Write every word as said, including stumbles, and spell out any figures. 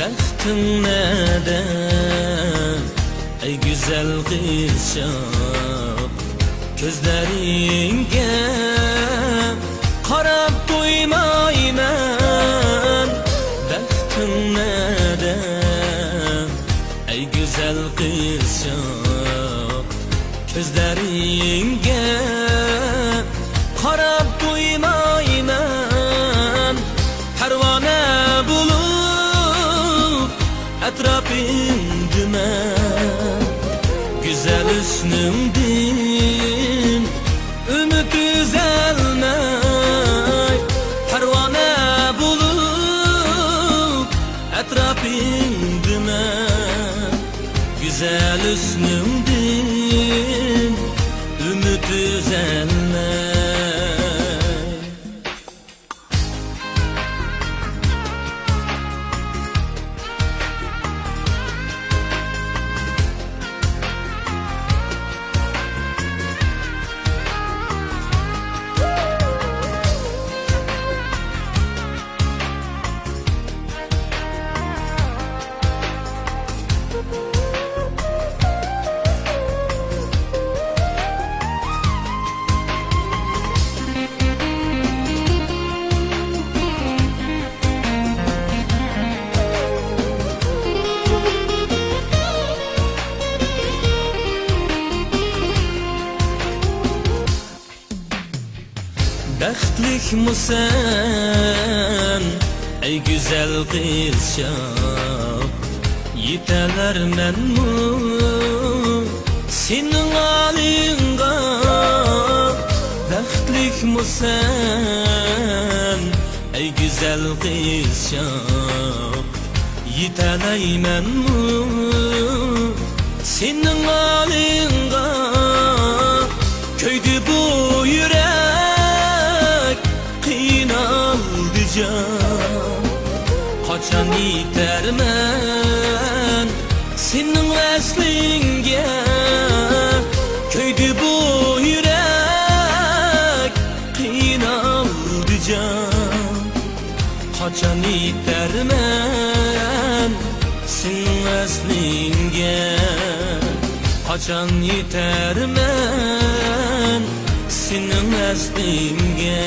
بەختىڭ نەدە، ئەي گۈزەل قىزچاق؟ كۆزلىرىڭگە قاراپ تويمايمەن. بەختىڭ نەدە، ئەي گۈزەل قىزچاق؟ كۆزلىرىڭگە قاراپ تويمايمەن. پەرۋانە بولۇپ ئەتراپىڭدىمەن، گۈزەل ھۆسنۈڭدىن ئۈمىد ئۈزەلمەي. پەرۋانە بولۇپ ئەتراپىڭدىمەن، گۈزەل ھۆسنۈڭدىن ئۈمىد ئۈزەلمەي. بەختلىكمۇ سەن، ئەي گۈزەل قىزچاق؟ يېتەلەرمەنمۇ سېنىڭ ھالىڭغا؟ بەختلىكمۇ سەن، ئەي گۈزەل قىزچاق؟ يېتەلەيمەنمۇ سېنىڭ ھالىڭغا؟ كۆيدى بۇ يۈرەك قىينالدى جان، قاچان يېتەرمەن سېنىڭ ۋەسلىڭگە؟ كۆيدى بۇ يۈرەك قىينالدى جان، قاچان يېتەرمەن سېنىڭ ۋەسلىڭگە؟ قاچان يېتەرمەن سېنىڭ ۋەسلىڭگە؟